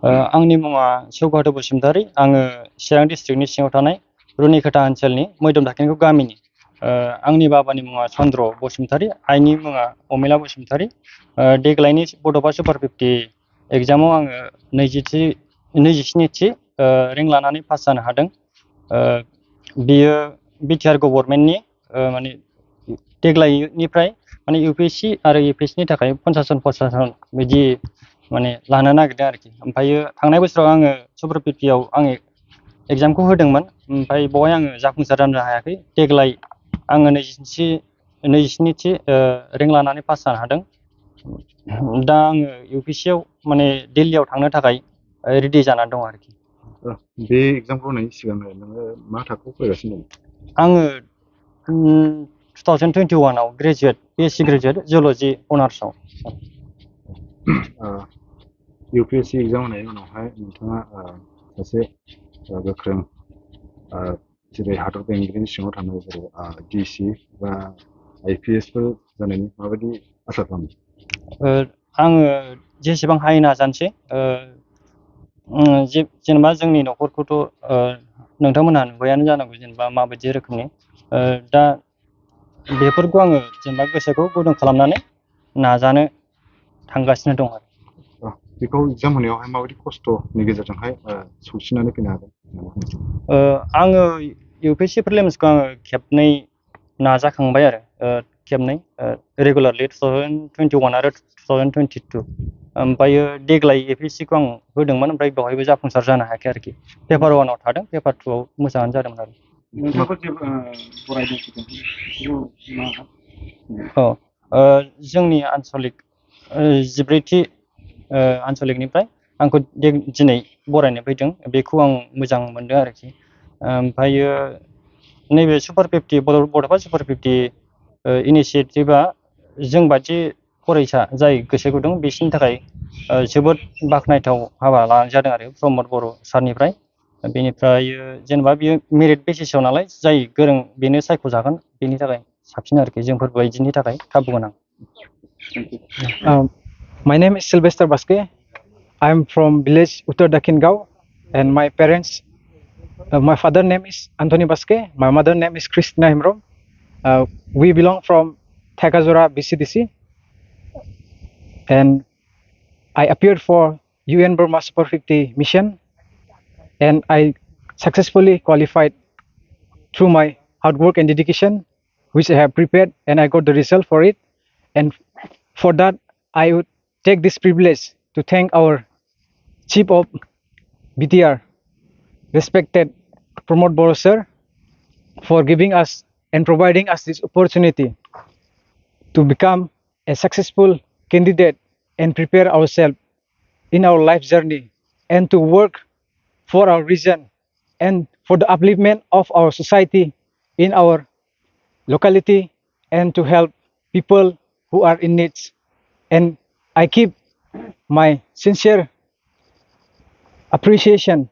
आंनि मुङा सुपर-50 बसुमतारी। आङो चिरां डिस्ट्रिक्टनि सिङाव थानाय रुनिकाटा ओनसोलनि मैदोम दाखेनखौ गामिनि। आंनि बाबानि मुङा चन्द्र बसुमतारी, आइनि मुङा अमिला बसुमतारी। देग्लायनि बड'फा सुपार-50 एग्जामाव आङो 27थि रेंक लानानै पास जानो हादों। बियो बिटिआर गभर्नमेन्टनि माने देग्लायनिफ्राय माने इउपिएससि आरो इउपिएससिनि थाखाय 50 जन बिदि माने लानो नागिरदों आरोखि। ओमफ्रायो थांनाय बोसोराव आङो सुपार-50आव आङो एग्जामखौ होदोंमोन, ओमफ्राय बेवहाय आङो जाफुंसार जानो हायाखै। देग्लाय आङो 27थि रेंक लानानै पास जानो हादों। दा आङो इउपिएससिआव माने दिल्लीयाव थांनो थाखाय रेडि जानानै दं आरोखि। बे एग्जामखौ होनायनि सिगां नोङो मा थाखोआव फरायगासिनो दं? आङो 2021आव ग्रेजुवेट, बिएससि ग्रेजुवेट जिअ'लजि अनार्सआव। इउपिएससि एग्जाम होनायनि उनावहाय नोंथाङा सासे गोख्रों जेरै हादर बेंगिरिनि सिङाव थानाय जेरै डिसि बा आइपिएसफोर जानायनि माबायदि आसा खालामो? आङो जेसेबां हायो नाजानोसै। जेनेबा जोंनि न'खरखौथ' नोंथांमोनहा नुबायानो जानांगौ, जेनेबा माबायदि रोखोमनि। दा बेफोरखौ आङो जेनेबा गोसोखौ गुदुं खालामनानै नाजानो थांगासिनो दं आरो। बेखौ एग्जाम होनायावहाय माबायदि खस्थ'नि गेजेरजोंहाय सौसिनानै फैनो हागोन? आङो इउपिएससि प्रिलिम्सखौ आङो खेबनै नाजाखांबाय आरो, खेबनै रेगुलारलि 2021 आरो 2022। ओमफ्रायो देग्लाय एपिएससिखौ आं होदोंमोन, ओमफ्राय बेवहायबो जाफुंसार जानो हायाखै आरोखि। पेपार 1आव थादों, पेपार 2आव मोजाङानो जादोंमोन आरो। जोंनि आन्सलिक 14थि आन्सलिकनिफ्राय आंखौ दिनै बरायनो फैदों, बेखौ आं मोजां मोनदों आरोखि। ओमफ्रायो नैबे सुपार-50 बड'फा सुपार-50 इनिसियेटिभआ जोंबादि फरायसा जाय गोसो गुदुं बिसोरनि थाखाय जोबोद बाख्नायथाव हाबा लानाय जादों आरो प्रमद बर' सारनिफ्राय। बेनिफ्राय जेनेबा बियो मेरिट बेसिसाव नालाय, जाय गोरों बेनो सायख'जागोन, बेनि थाखाय साबसिन आरोखि, जोंफोर बायदिनि थाखाय खाबु गोनां। My name is Sylvester Baske. I'm from village Uttar Dakhin Gao, and my parents, my father name is Anthony Baske, my mother name is Christina Himrom. We belong from Thekazora BCDC, and I appeared for UN Burma Super 50 mission, and I successfully qualified through my hard work and dedication, which I have prepared, and I got the result for it. And for that, I would take this privilege to thank our Chief of BTR, respected Pramod Boro sir, for giving us and providing us this opportunity to become a successful candidate and prepare ourselves in our life journey, and to work for our region and for the upliftment of our society in our locality, and to help people who are in need. And I keep my sincere appreciation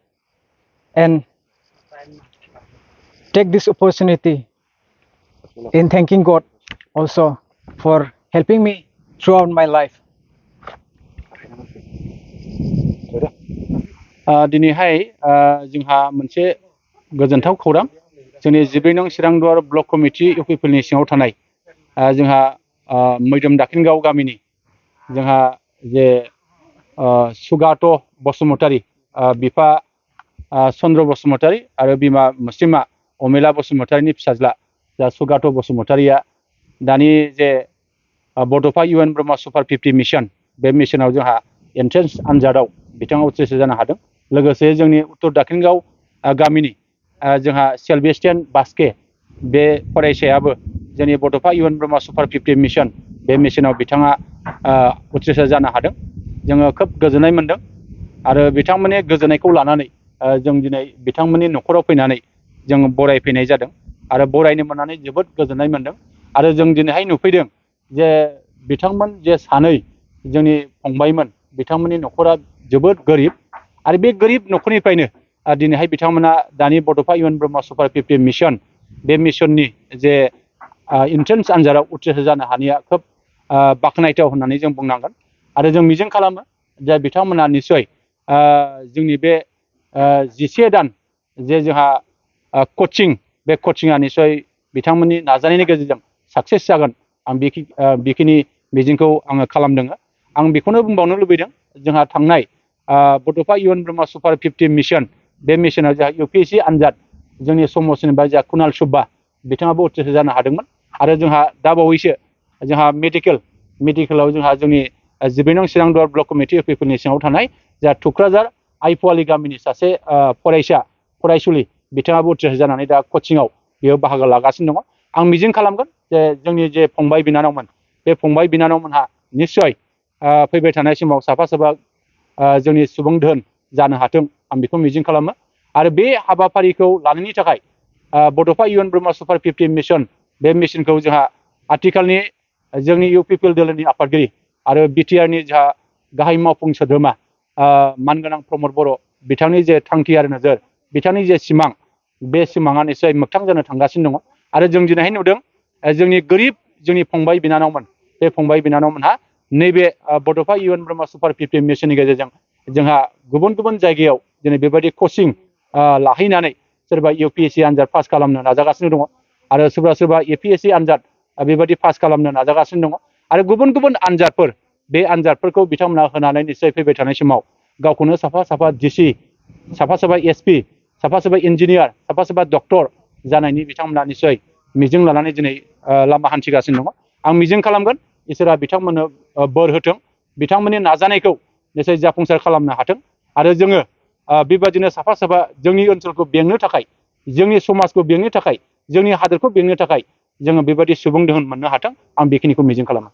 and take this opportunity in thanking God also for helping me throughout my life. दिनैहाय जोंहा मोनसे गोजोनथाव खौरां। जोंनि 14 नं चिरांदुवार block committee इउपिपिएलनि सिङाव थानाय जोंहा मैदोम दाखिनगाव गामिनि जोंहा जे सुगात बसुमतारी, बिफा चन्द्र बसुमतारी आरो बिमा मुस्लिमा अमिला बसुमतारीनि फिसाज्ला जा सुगात बसुमतारीया दानि जे बड'फा UN ब्रह्म सुपार-50 मिशन, बे मिशनाव जोंहा एन्ट्रेन्स आनजादाव बिथाङा उथ्रिसार जानो हादों। लोगोसे जोंनि उत्तर दाखिनगाव गामिनि जोंहा सेलबेस्टियान बास्के, बे फरायसायाबो जोंनि बड'फा UN ब्रह्म सुपार-50 मिशन, बे मिशनाव बिथाङा उथ्रिसार जानो हादों। जोङो खोब गोजोननाय मोनदों, आरो बिथांमोननि गोजोननायखौ लानानै जों दिनै बिथांमोननि न'खराव फैनानै जों बरायफैनाय जादों, आरो बरायनो मोननानै जोबोद गोजोननाय मोनदों। आरो जों दिनैहाय नुफैदों जे बिथांमोन जे सानै जोंनि फंबायमोन, बिथांमोननि न'खरा जोबोद गोरिब, आरो बे गोरिब न'खरनिफ्रायनो दिनैहाय बिथांमोना दानि बड'फा UN ब्रह्म सुपार-50 मिशन, बे मिशननि जे एन्ट्रेन्स आनजादाव उथ्रिसार जानो हानाया खोब बाख्नायथाव होननानै जों बुंनांगोन। आरो जों मिजिं खालामो जे बिथांमोना निस्सय जोंनि बे 11 दान जे जोंहा कचिं बे कचिंआ निस्सय बिथांमोननि नाजानायनि गेजेरजों साक्सेस जागोन आं बेखिनि मिजिंखौ आङो खालामदों। आं बेखौनो बुंबावनो लुबैदों जोंहा थांनाय बड'फा इउएन ब्रह्म सुपार 50 मिशन बे मिशनाव जोंहा UPSC आनजाद जोंनि समसिन बा जोंहा कुणाल सुब्बा बिथाङाबो उथ्रिसार जानो हादोंमोन आरो जोंहा दा बावैसो जोंहा मेडिकेलाव जोंहा जोंनि 12 नं चिरां दुवार ब्लक कमिटि इउपिपिएलनि सिङाव थानाय जोंहा थुक्राझार आइपुवालि गामिनि सासे फरायसुलि बिथाङाबो उथ्रिसार जानानै दा कचिंआव बेयाव बाहागो लागासिनो दङ। आं मिजिं खालामगोन जे जोंनि जे फंबाय बिनानावमोन बे फंबाय बिनानावमोनहा निस्सय फैबाय थानाय समाव साफा जोंनि सुबुं धोन जानो हाथों आं बेखौ मिजिं खालामो आरो बे हाबाफारिखौ लानायनि थाखाय बड'फा इउएन ब्रह्म सुपार 50 मिशन बे मिशनखौ जोंहा आथिखालनि जोंनि इउपिपिएल दोलोनि आफादगिरि आरो बिटिआरनि जोंहा गाहाय मावफुं सोद्रोमा मानगोनां प्रमद बर' बिथांनि जे थांखि आरो नोजोर बिथांनि जे सिमां बे सिमाङा निस्सय मोगथां जानो थांगासिनो दङ आरो जों दिनैहाय नुदों जोंनि गोरिब जोंनि फंबाय बिनानावमोन बे फंबाय बिनानावमोनहा नैबे बड'फा इउएन ब्रह्म सुपार 50 मिशननि गेजेरजों जोंहा गुबुन गुबुन जायगायाव दिनै बेबायदि कचिं लाहैनानै सोरबा UPSC आनजाद पास खालामनो नाजागासिनो दङ आरो सोरबा APSC आनजाद बेबायदि पास खालामनो नाजागासिनो दङ आरो गुबुन गुबुन आनजादफोर बे आनजादफोरखौ बिथांमोना होनानै निस्सय फैबाय थानाय समाव गावखौनो साफा DC साफा SP साफा इन्जिनियार साफा डक्टर जानायनि बिथांमोना निस्सय मिजिं लानानै दिनै लामा हान्थिगासिनो दङ। आं मिजिं खालामगोन इसोरा बिथांमोननो बोर होथों बिथांमोननि नाजानायखौ निस्सय जाफुंसार खालामनो हाथों आरो जोङो बेबायदिनो साफा जोंनि ओनसोलखौ बेंनो थाखाय जोंनि समाजखौ बेंनो थाखाय जोंनि हादोरखौ बेंनो थाखाय जोङो बेबायदि सुबुं दोहोन मोननो हाथों आं बेखिनिखौ मिजिं खालामो।